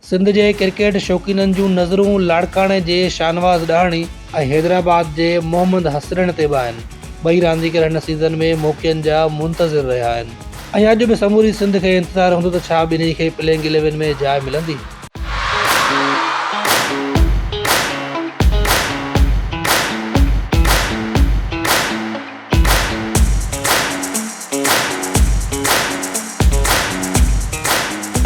سنڌ جي ڪرڪيٽ شوقينن جون نظرون لاڙڪاڻي جي شاهنواز ڏاهڻي ۽ حيدرآباد جي محمد حسنين تي به آهن. ٻئي رانديگر هن سيزن ۾ موقعن جا منتظر رهيا آهن ۽ اڄ به سموري سنڌ کي انتظار هوندو ته ڇا ٻنهي کي پليئنگ اليون ۾ جاء ملندي.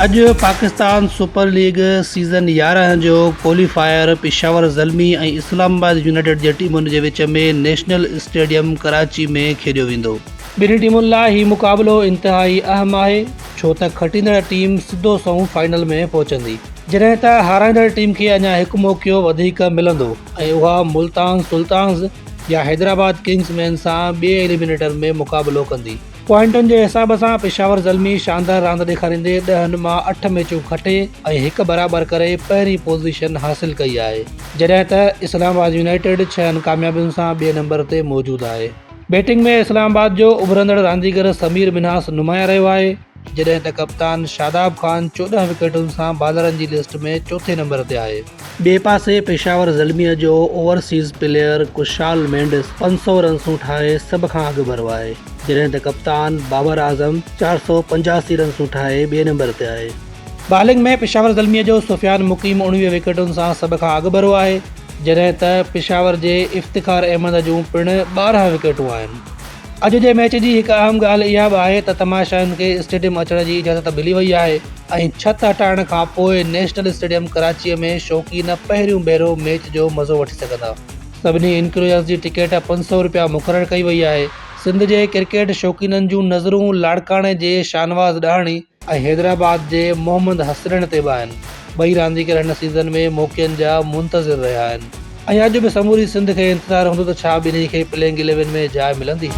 اڄ پاڪستان سپر ليگ سيزن 11 جو ڪواليفائر پشاور زلمي ۽ اسلام آباد يونائيٽيڊ جي ٽيمن جي وچ ۾ نيشنل اسٽيڊيم ڪراچي ۾ کيڏيو ويندو. ٻنهي ٽيمن لاء هي مقابلو انتهائي اهم آهي ڇو ته کٽيندڙ ٽيم سڌو سنئون فائنل ۾ پهچندي جڏهن ته هارائيندڙ ٽيم کي اڃا هڪ موقعو وڌيڪ ملندو ۽ اها ملتان سلطانز يا حيدرآباد ڪنگز مين سان ٻئي ايليمينيٽر ۾ مقابلو ڪندي. پوائنٽن جي حساب سان پشاور زلمي شاندار راند ڏيکاريندي ڏهن مان اٺ ميچون کٽي ۽ هڪ برابر ڪري پهرين پوزيشن حاصل ڪئي آهي، جڏهن ته اسلام آباد يونائيٽيڊ ڇهن ڪاميابين سان ٻئي نمبر تي موجود آهي. بيٽنگ ۾ اسلام آباد جو اڀرندڙ رانديگر سمير منهاس نمايان رهيو آهي. جڏهن ته ڪپتان شاداب خان 14 وڪيٽن سان بالرن جي لسٽ ۾ چوٿين نمبر تي آهي. ٻئي پاسي پشاور زلميء جو اوورسيز پليئر ڪشال مينڊس 500 رنسون ٺاهي سڀ کان اڳڀرو آهي، جڏهن ته ڪپتان بابر اعظم 485 رنسون ٺاهي ٻئي نمبر تي آهي. بالنگ ۾ پشاور زلميء جو سفيان مقيم 19 وڪيٽن سان سڀ کان اڳڀرو آهي، جڏهن ته پشاور جي افتخار احمد جون پڻ 12 وڪيٽون آهن. اڄ جي ميچ جي هڪ اهم ڳالهه اها به آهي ته تماشائين کي اسٽيڊيم اچڻ جي اجازت ملي وئي آهي ۽ ڇت هٽائڻ کان پوء نيشنل اسٽيڊيم ڪراچيء ۾ شوقين پهريون ڀيرو ميچ جو مزو وٺي سگهندا. سڀني انڪلوزرز جي ٽڪيٽ 500 رپيا مقرر ڪئي وئي آهي. سنڌ جي ڪرڪيٽ شوقينن جون نظرون لاڙڪاڻي جي شاهنواز ڏاهڻي ۽ حيدرآباد جي محمد حسنين تي به آهن. ٻئي رانديگر هن سيزن ۾ موقعن جا منتظر رهيا آهن ۽ اڄ به سموري سنڌ کي انتظار هوندو ته ڇا ٻنهي کي پليئنگ اليون ۾ جاء ملندي.